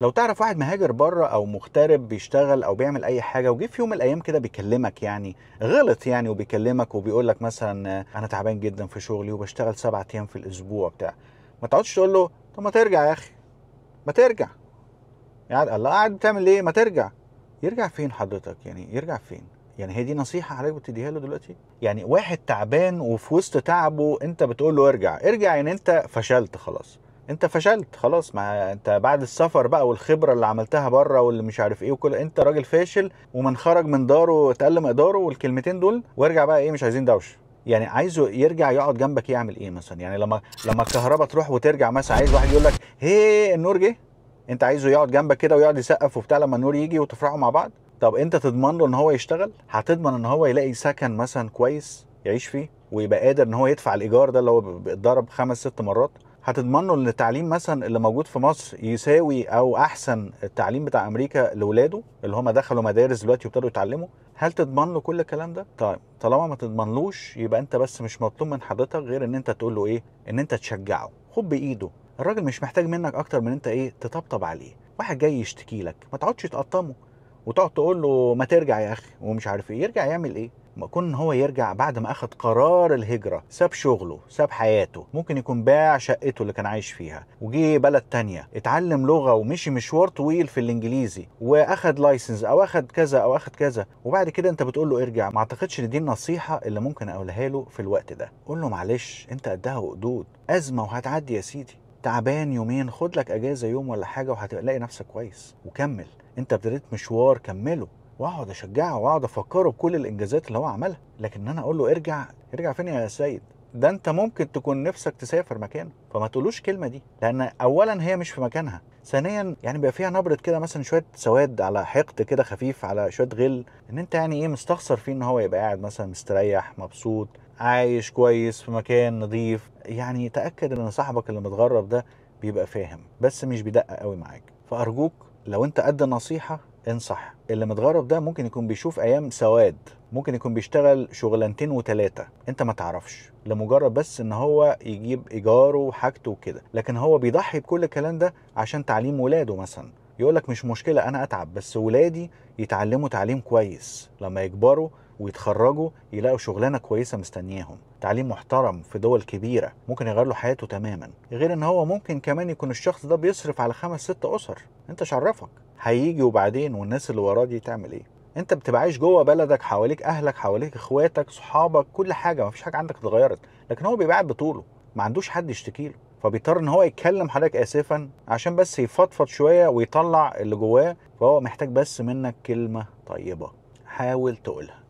لو تعرف واحد مهاجر بره او مغترب بيشتغل او بيعمل اي حاجة وجه في يوم من الايام كده بيكلمك، يعني غلط يعني، وبيكلمك وبيقول لك مثلا انا تعبان جدا في شغلي وبشتغل 7 ايام في الاسبوع بتاع، ما تقعدش تقول له طب ما ترجع يا اخي، ما ترجع يعني، الله قاعد بتعمل ايه، ما ترجع. يرجع فين حضرتك؟ يعني يرجع فين؟ يعني هي دي نصيحة حضرتك بتديها له دلوقتي؟ يعني واحد تعبان وفي وسط تعبه انت بتقول له ارجع ارجع، يعني انت فشلت خلاص، انت فشلت خلاص. ما انت بعد السفر بقى والخبرة اللي عملتها بره واللي مش عارف ايه وكل، انت راجل فاشل ومن خرج من داره اتألم ادارة والكلمتين دول، وارجع بقى ايه، مش عايزين دوشه. يعني عايزه يرجع يقعد جنبك يعمل ايه مثلا؟ يعني لما الكهرباء تروح وترجع مثلا عايز واحد يقول لك هي النور جه، انت عايزه يقعد جنبك كده ويقعد يسقف وبتاع لما النور يجي وتفرحوا مع بعض؟ طب انت تضمن له ان هو يشتغل؟ هتضمن ان هو يلاقي سكن مثلا كويس يعيش فيه ويبقى قادر ان هو يدفع الايجار ده اللي هو بيتضرب 5 6 مرات؟ هتضمن له ان التعليم مثلا اللي موجود في مصر يساوي او احسن التعليم بتاع امريكا لاولاده اللي هم دخلوا مدارس دلوقتي وابتدوا يتعلموا؟ هل تضمن له كل الكلام ده؟ طيب طالما ما تضمنلوش يبقى انت بس مش مطلوب من حضرتك غير ان انت تقول له ايه؟ ان انت تشجعه، خد بايده. الراجل مش محتاج منك اكتر من انت ايه؟ تطبطب عليه. واحد جاي يشتكي لك ما تقعدش تقطمه وتقعد تقول له ما ترجع يا اخي ومش عارف ايه. يرجع يعمل ايه؟ ما كون هو يرجع بعد ما اخد قرار الهجرة، ساب شغله، ساب حياته، ممكن يكون باع شقته اللي كان عايش فيها وجي بلد تانية، اتعلم لغة ومشي مشوار طويل في الانجليزي واخد license او اخد كذا او اخد كذا، وبعد كده انت بتقول له ارجع. ما اعتقدش ان دي النصيحة اللي ممكن اقولها له في الوقت ده. قول له معلش انت قدها وقدود، ازمة وهتعدي يا سيدي، تعبان يومين خد لك اجازة يوم ولا حاجة وهتلاقي نفسك كويس وكمل. انت ابتديت مشوار كمله، واقعد اشجعه واقعد افكره بكل الانجازات اللي هو عملها. لكن انا اقول له ارجع، ارجع فين يا سيد؟ ده انت ممكن تكون نفسك تسافر مكانه. فما تقولوش كلمة دي، لان اولا هي مش في مكانها، ثانيا يعني بيبقى فيها نبره كده مثلا شوية سواد على حقد كده خفيف على شوية غل، ان انت يعني ايه مستخسر فيه ان هو يبقى قاعد مثلا مستريح مبسوط عايش كويس في مكان نظيف. يعني تاكد ان صاحبك اللي متغرب ده بيبقى فاهم بس مش بيدقق قوي معاك. فارجوك لو انت قد النصيحة انصح. اللي متغرب ده ممكن يكون بيشوف ايام سواد، ممكن يكون بيشتغل شغلانتين و3 انت ما تعرفش، لمجرد بس ان هو يجيب ايجارة وحاجته وكده، لكن هو بيضحي بكل الكلام ده عشان تعليم ولاده مثلا. يقول لك مش مشكلة انا اتعب بس ولادي يتعلموا تعليم كويس، لما يكبروا ويتخرجوا يلاقوا شغلانة كويسة مستنياهم، تعليم محترم في دول كبيرة ممكن يغير له حياته تماما. غير ان هو ممكن كمان يكون الشخص ده بيصرف على 5 6 اسر، انت شعرفك هيجي وبعدين والناس اللي وراه دي تعمل ايه؟ انت بتبقى عايش جوه بلدك، حواليك اهلك، حواليك اخواتك، صحابك، كل حاجة، مفيش حاجة عندك اتغيرت، لكن هو بيبقى قاعد بطوله ما عندوش حد يشتكي له، فبيضطر ان هو يتكلم حضرتك اسفا عشان بس يفضفض شوية ويطلع اللي جواه. فهو محتاج بس منك كلمة طيبة، حاول تقولها.